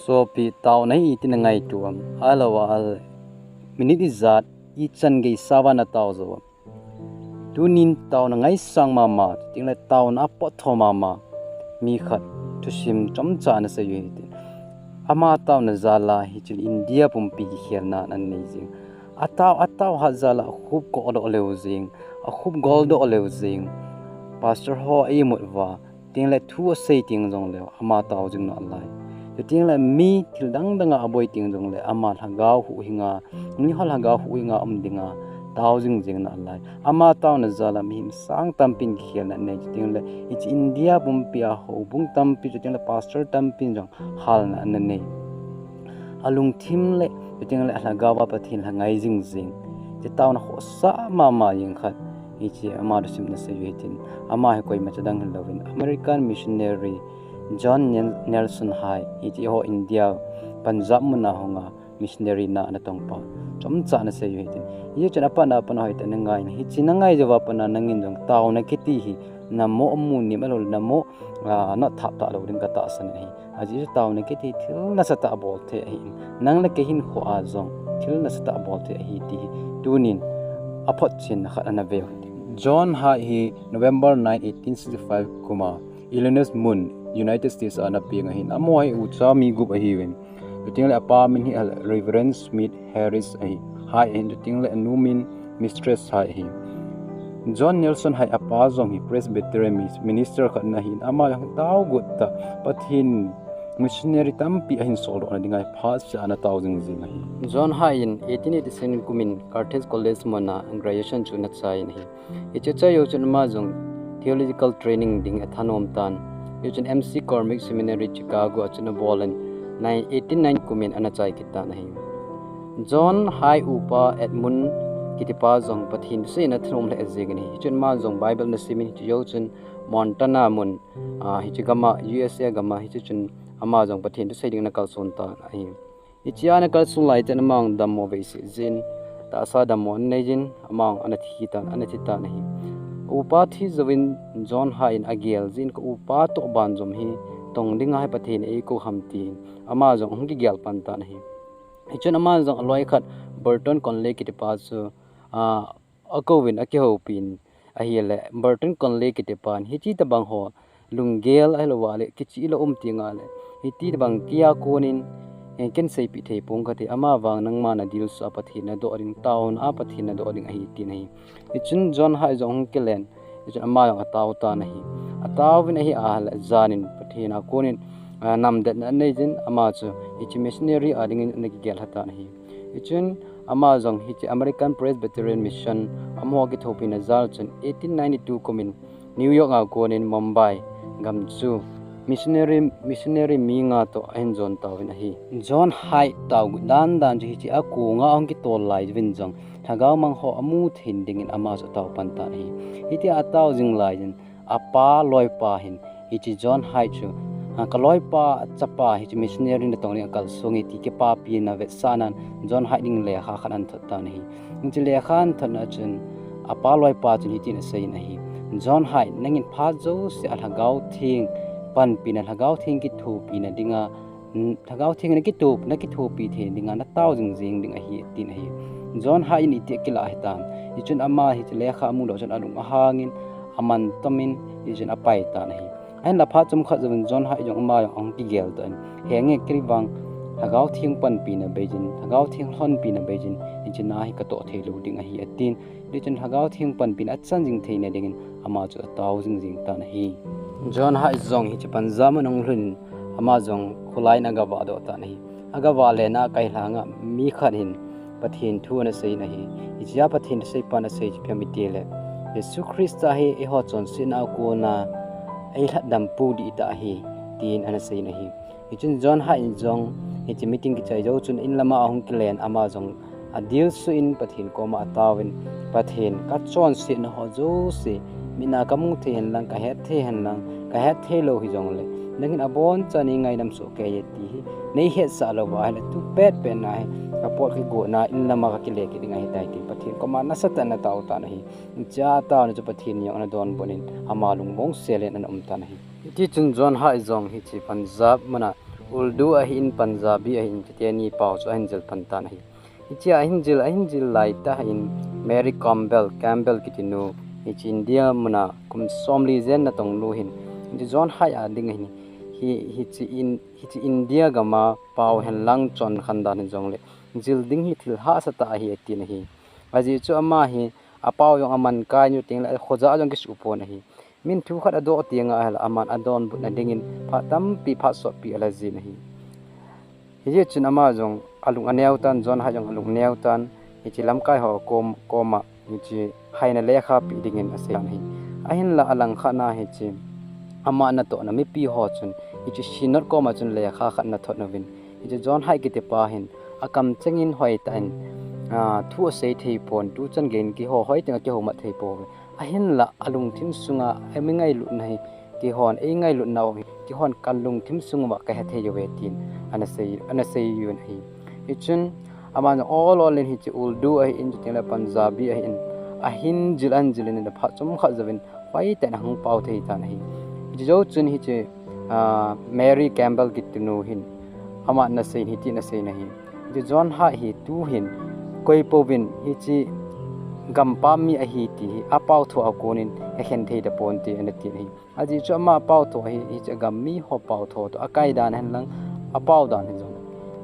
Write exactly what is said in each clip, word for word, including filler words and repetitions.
Sopi, taona hi iti na ngaito am? Ahilou a ahile, minute ijat ichan gei sava na tao jou am? Tunin taona ngaisang mama, chutengle taona apot tho mama mi khat thusim chomcha ana sei u hitin. Ama taona jal a hichun India pumpi kikhelna ana nei jing. Atao, atao hat jal a akhup kodoh leu jing, akhup goldoh leu jing. Pastor ho a imut uva, chutengle thu asei teng jongleu ama tao jing nalai. Chutengle mi thil dang dang a aboi teng jongle ama lhagao huhhing a, miho lhagao huhhing a um dinga tao jing jing nalai. Ama taona jal a mihem sang tampin kikhelna nei, chutengle hiche India pumpi a houbung tampi, chutengle pastor tampin jong halna ana nei. Alungthim le, chutengle alhagao a Pathen lha ngai jing jing. Hiche taona khohsah mama jeng khat, hiche ama thusim ana sei u hitin. Ama hi koima cha dang hilouvin, American missionary John Nel-, Nelson Hyde, hiche eiho India, Punjab muna hunga missionary na ana tongpa chomcha ana sei u hitin. Hichun apat na apat na hoitah in na ngai in, hiche na ngai jouva pat na nangin jong taona kiti hi namo amu nim ahilou le namo, ah, notthap talou ding katahsan in ahi. Ajeh chu taona kiti hi thil nasatah abol thei ahin, nang le kei hinkho a jong thil nasatah abol thei ahi ti hi tunin aphotchenna khat ana veu hitin. John Hyde hi November nine, eighteen sixty-five kum a Illinois mun, United States a ana peng ahin, amaho hi ucha mi gup ahiuvin. Chutengle apa min hi Reverend Smith Harris ahi, Hyde ahin, chutengle anu min Mistress Hyde ahi. John Nelson Hyde apa jong hi Presbyterian mi-, minister khat ana hin, ama jong hi tao got tah, Pathen missionary tampi ahin soldoh na dinga hi phatseh a ana tao jing jing ahi. John Hyde in eighteen eighty-seven kumin Carthage College muna graduation chu ana chai in ahi. Hiche achai jou chun ama jong theological training ding athanom tan. Hichun M C Cormick Seminary Chicago a chun abol in, nine, eighteen nine kumin ana chai kit tan ahi. John Hyde upa Edmund kitipa jong Pathen thusei in athanom lheh jeng in ahi. Hichun ama jong Bible ana sim in, hiche jou chun Montana mun, ah, hiche gam a, U S A gam a, hiche chun ama jong Pathen thusei ding ana kalson tan ahi. Hichea ana kalson lai tah in ama jong dammo veiseh jin, tahsa dammo ana nei jin, ama jong ana thi tan, ana thi tan ahi. Upa thi jouvin John Hyde in agel jin, ka upa toh banjom hi tong dinga hi Pathen in eikou ham tin, ama jong ahung kigel pan tan ahi. Hichun ama jong aloi khat Burton Conley kitipa chu, ah, akouvin, akihoupin ahile, Burton Conley kitipan, hiti tabang ho lunggel ahilou a le, kichih lou um teng a le, hiti tabang tia konin, eh, ken seipeh thei pong kate, ama vang nangma nadilsuh a Pathen nadoh ding, taona a Pathen nadoh ding ahi, tin ahi. Hichun John Hyde jong ahung kilen, hichun ama jong atao tan ahi. Ataovin ahi a le, janin Pathen a konin, ah, namdetna anei jin, ama chu hiche missionary a dingin ana kigel lha tan ahi. Hichun ama jong hiche American Presbyterian Mission amaho kithopina jal chun eighteen ninety-two kumin New York a konin Mumbai gam chu missionary, missionary mi nga toh ahin jon tauvin ahi. John Hyde taogut dan dan chu hiche a kong a ahung kitol lai uvin jong lhagao mang ho amu thei dingin ama chu atao pan tan ahi. Hitia atao jing lai in apa loipa hin, hiche John Hyde chu, ah, ka loipa chapa hiche missionary natong ding akalsong e ti kipapina vetsahnan John Hyde ding lekha khat ahin thot tan ahi. Hiche lekha ahin thotna chun apa loipa chun hitin asei in ahi. John Hyde, nangin phat jouse a Lhagao Theng panpina, Lhagao Theng kithopina dinga, Lhagao Theng nakitho, nakithopi thei dinga natao jing jing ding ahi, tin ahi. John Hyde in iti akilah hitam. Hichun ama hiche lekha amudoh chun alung ahangin, aman tomin, hichun apai tan ahi. Ahinla phat chomkhat jouvin John Hyde jong ama jong ahung kigel tan. Henge kei vang, Lhagao Theng panpina beijin, Lhagao Theng lhonpina beijin, hiche na hi katoh thei lou ding ahi, atin. Hichun Lhagao Theng panpina achan jing theina dingin ama chu atao jing jing tan ahi. John Hyde jong hiche Punjab mun ahung lhun, ama jong kholai in agavah doh tan ahi. Agavah lena kailhanga mi khat hin Pathen thu ana sei in ahi. Hichea Pathen thuseipan asei chu ipi ham itile, Jesu Christa hi eiho chonsetna a kona eilhatdampu dih tah ahi, tin ana sei in ahi. Hichun John Hyde in jong, hiche meeting kichai jou chun in lama ahung kilen, ama jong adilsuh in Pathen koma ataovin, Pathen, kachonsetna ho jouse, mit a kamu thei henlang, kahet thei henlang, kahet thei lou hijongle, nangin abonchan neingaidam soh kei e ti hi neihetsah louva ahile, tu petpet na hi, kapot kigona in lama kakile kit ding ahitai tin Pathen koma nasatah in ana tao tan ahi. Hichea ataona chu Pathen in jong ana donbut in, ama lungmong sel in ana um tan ahi. Hitichun John Hyde jong hiche Punjab muna Urdu ahin, Punjabi ahin, chuti ani pao chu ahin jil pan tan ahi. Hiche ahin jil, ahin jil lai tah in Mary Campbell, Campbell kiti nu, hiche India muna kum somli jen natong nu hin, hiche John Hyde a ding ahin, hi, hiche in, hiche India gam a pao henlang chon khan dan hin jongle, jil ding hi thil hahsa tah ahi atin ahi. Ajeh chu ama hi, apao jong aman kai nu teng le, khoja jong kisuh pon ahi. Min thu khat adoh teng ahile, aman adonbut na dingin, phat tampi phat sotpi ala jin ahi. Hijeh chun ama jong alung aneo tan, John Hyde jong alung aneo tan, hiche lamkai ho kom, koma, hiche haina lekha pe dingin asei tan ahi. Ahinla alangkhat na hiche, ama natohna mipi ho chun, hiche Synod koma chun lekha khat ana thot uvin. Hiche John Hyde kiti pa hin, akam chengin hoitah in, a, thu asei thei pon, tuchan geiyin keiho hoitah in akihoumat thei pouve. Ahinla, alungthim sunga, eimi ngailutna hi, keihon, ei ngailutna u hi, keihon kalungthim sung uva kahe thei uve tin, ana sei, ana sei uvin ahi. Hichun, aman ol ol in hiche Urdu ahin, chuteng le Punjabi ahin, ahin jil ahin jil in phat chomkhat jouvin, hoitah in ahung pao thei tan ahi. Hiche jou chun hiche, a, Mary Campbell kiti nu hin, ama ana sei in hitin asei in ahi. Hiche John Hyde hi tuhin, koi pouvin hiche gampam mi ahi ti hi, apao tho a konin, akhen thei tapon te, ana tin ahi. Ajeh chu ama pao tho hi, hiche agam mi ho pao tho toh, akai dan henlang, apao dan hin jong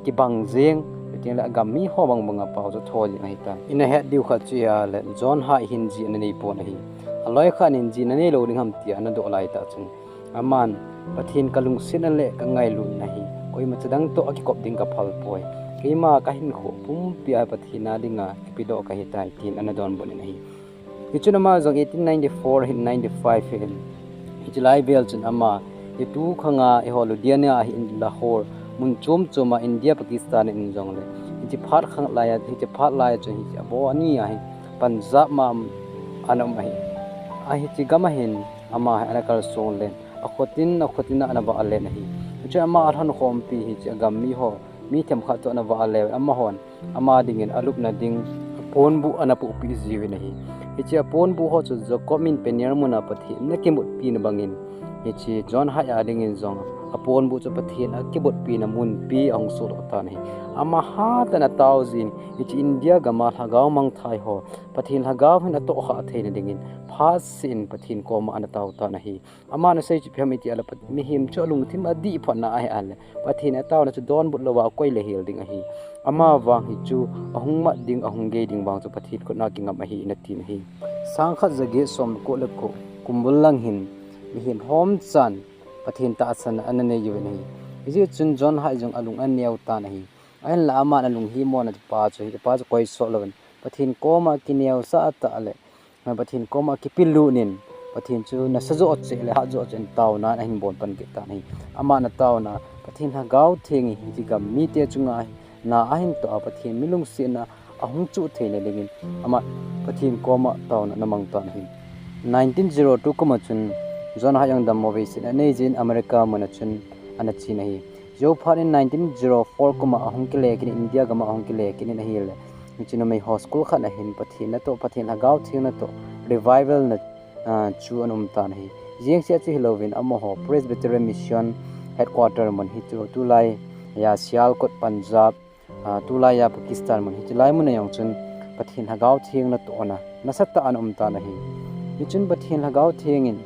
kibang jeng, chuteng le agam mi ho bang bang a pao chu tho jeng ahitan. Ina het diu khat chu ahile, John Hyde hin ji ana nei pon ahi. Aloi khat in ji nanei lou ding ham tia ana doh lai tah chun, aman, Pathen kalungsetna le kangailutna hi, koimacha dang toh akikop ding kaphal poi. Keima kahinkho pumpi a Pathen a dinga kipedoh kahitai tin ana donbut in ahi. Hichun ama jong eighteen ninety-four hin ninety-five hin, hiche lai vel chun ama, hiche tu khanga eiho Ludhiana ahin, Lahore, mun chom chom a India, Pakistan in jongle, hiche phat khang lai a, hiche phat lai a chun hiche abo ani ahi, Punjab ma ana um ahi. A hiche gam a hin ama hi ana kalsong len, akhotin, akhotin a ana vah len ahi. Hichun ama alhonkhompi hiche agam mi ho, mi themkhat toh ana vah le, amahon ama dingin alupna ding aponbuh ana pohpeh jiuvin ahi. Hiche aponbuh ho chu Jacobean Pioneer muna Pathen in akimutpi na bangin, hiche John Hyde a dingin jong aponbuh chu Pathen akimutpi na munpi ahung sohdoh tan ahi. Ama hatah in atao jin, hiche India gam a lhagao mangthai ho, Pathen lhagao hin atohkhah theina dingin, phatseh in Pathen koma ana tao tan ahi. Aman asei chu ipi ham itile, Pat-, mihem chu alungthim adih photna ahi ahile, Pathen ataona chu donbut louva akoi le hel ding ahi. Amavang hichu ahung mat ding, ahung gei ding vang chu Pathen khutna kingam ahi, ana tin ahi. Sangkhat jaget somko le ko kum bul lang hin, mihem homchan Pathen tahsan ana nei uvin ahi. Hijeh chun John Hyde jong alung aneo tan ahi. Ahinla aman alunghimona pa chu, pa chu koi sot louvin, Pathen koma kineosah tah le, Pathen koma kipelut in, Pathen chu nasa joh cheh le hat joh cheh in taona ahin bol pan kit tan ahi. Aman ataona, Pathen Lhagao Theng hi hiche gam mite chunga hi na ahin toh a, Pathen milungsetna ahung chuh theina dingin, ama Pathen koma taona ana mang tan ahi. Nineteen zero two kum a chun, John Hyde jong dammo veiset anei jin America mun a chun ana chen ahi. Jou phat in nineteen zero four kum a ahung kile kit in, India gam a ahung kile kit in ahile, hiche numei ho school khat a hin Pathen natoh, Pathen Lhagao Theng natoh, revival na, ah, chu ana um tan ahi. Jeng seh chu hilouvin amaho Presbyterian Mission Headquarter mun hichu tulai a Sialkot, Punjab, ah, tulai a Pakistan mun hiche lai mun a jong chun Pathen Lhagao Theng natohna nasatah ana um tan ahi. Hichun Pathen Lhagao Theng in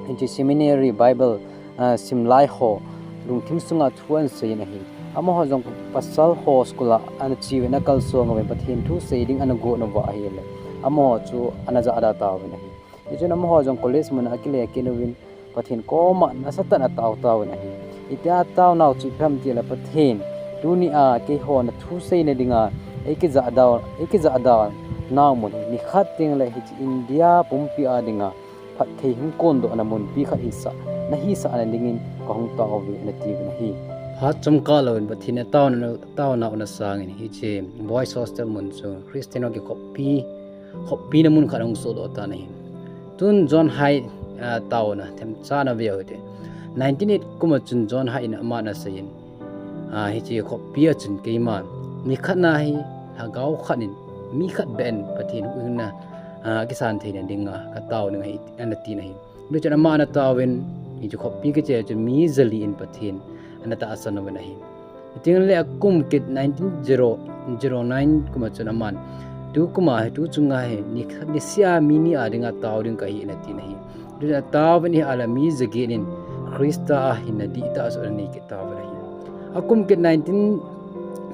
hiche seminary Bible, ah, simlai ho lungthim sunga thu ana seiyin ahi. Amaho jong pasal ho school a ana cheuvin akalsong uvin Pathen thu sei ding ana gon uva ahile, amaho chu ana jahda tauvin ahi. Hichun amaho jong college mun a akile kit uvin Pathen koma nasatah in atao tauvin ahi. Hitia ataonau chu ipi ham itile, Pathen, tuni a keiho na thu seina dinga eikijahda, eikijahda nau mun hi nikhat tengle hiche India pumpi a dinga phatthei hung kondohna munpi khat hisah, nahisah na dingin kahung taouve, ana tiuvin ahi. Phat chomkhat louvin Pathen ataona, ataonau na sangin hiche Boys Hostel mun chu Christian ho kikhoppi, khoppina mun khat ahung sohdoh tan ahi. Tun John Hyde, ah, taona themcha na veu hite. Nineteen eight kum a chun John Hyde in aman aseiyin, ah, hiche khoppi a chun keima nikhat na hi lhagao khat in, mi khat beh in Pathen huhhingna, ah, kisan theina dinga katao ding ahi, ana tin ahi. Hichun aman ataovin, hiche khoppi kichai chun mi jali in Pathen ana tahsan uvin ahi. Chutengle akum kit nineteen zero nine kuma chun aman, tu kuma hi, tu chunga hi, ni, nisea mi ni a dinga tao ding kahi, ana tin ahi. Tun ataovin ahile mi jaget in Christa a hinna dihtah chu ana nei kit tauvin ahi. Akum kit nineteen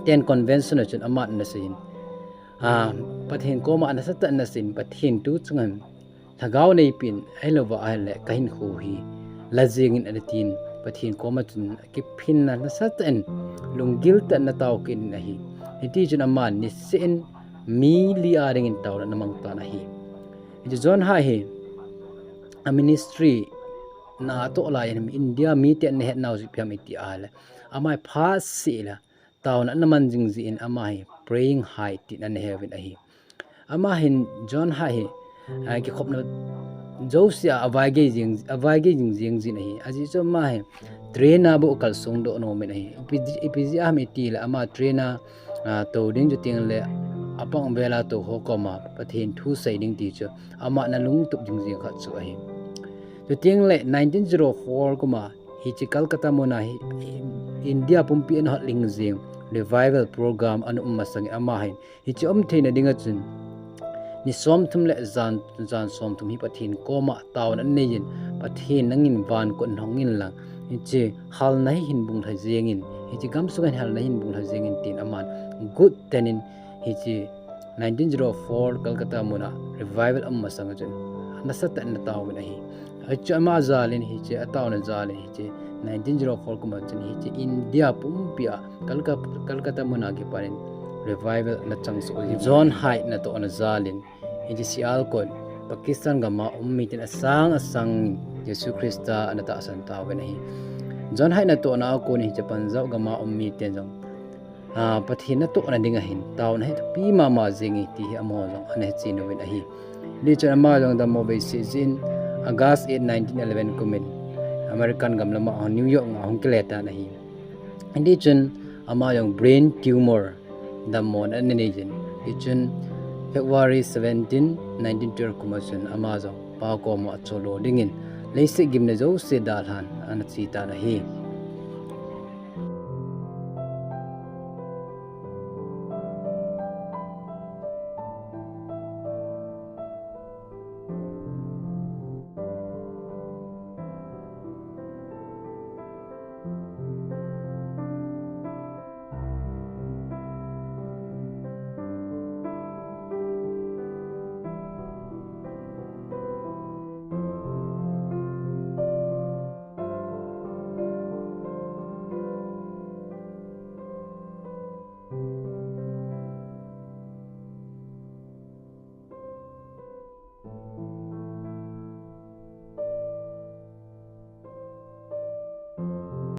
ten convention a chun aman ana seiyin, a, Pathen koma ana nasatah in ana seiyin, Pathen tu chunga lhagao neipeh in, ahilouva ahile kahinkho hi la jengin ana tin, Pathen koma chun kiphinna nasatah in, lunggil tah in ana tao kit in ahi. Hitichun aman niseh in mi li a dingin taona ana mang tan ahi. Hiche John Hyde hi a ministry na atoh laiyin India miten ana hetnau chu ipi ham iti ahile, ama hi phat seh le taona ana man jing jeh in ama hi Praying Hyde tin ana heuvin ahi. Ama hin John Hyde hi, a, kikhopna jousea avaigei jing, avaigei jing jing jin ahi. Ajeh chu ama hi train a bou akalsong doh nomin ahi. Ipi, ipi jeh ham itile ama train a, a, tou ding chutengle apang vela tou ho koma Pathen thu sei ding ti chu ama ana lungtup jing jing khat chu ahi. Chutengle nineteen zero four kuma hiche Calcutta muna hi, hi India pumpi ana hot ling jing revival program ana um masangin ama hin hiche um theina dinga chun ni somthum le jan, jan somthum hi Pathen koma taona aneiyin, Pathen nangin van kot in hong inlang, hiche halna hi hin bung lha jengin, hiche gamsunga hin halna hi hin bung lha jengin tin aman gut tenin hiche nineteen zero four Calcutta muna revival aum masanga chun nasatah in ana taovin ahi. Hiche ama jalin, hiche ataona jalin hiche nineteen zero four kuma chun hiche India pumpia Calcutta, Calcutta muna kipanin revival ana chang soh ahi. John Hyde natohna jalin hiche Sialkot, Pakistan gama um miten asang asangin Jesu Christa ana tahsan tauvin ahi. John Hyde natohna a kon hiche Punjab gama um miten jong, a, Pathen natohna dinga hin taona hi thupi mama jeng e ti hi amaho jong ana hechen uvin ahi. Hitichun ama jong dammo veiseh jin August eight, nineteen eleven kumin American gam lama New York a hung kile tan ahi. Hitichun ama jong brain tumor dammona ana neijin, hichun February seventeen, nineteen twelve kuma chun ama jong Pa koma acholo dingin leiset gimna jouse dalhan ana che tan ahi.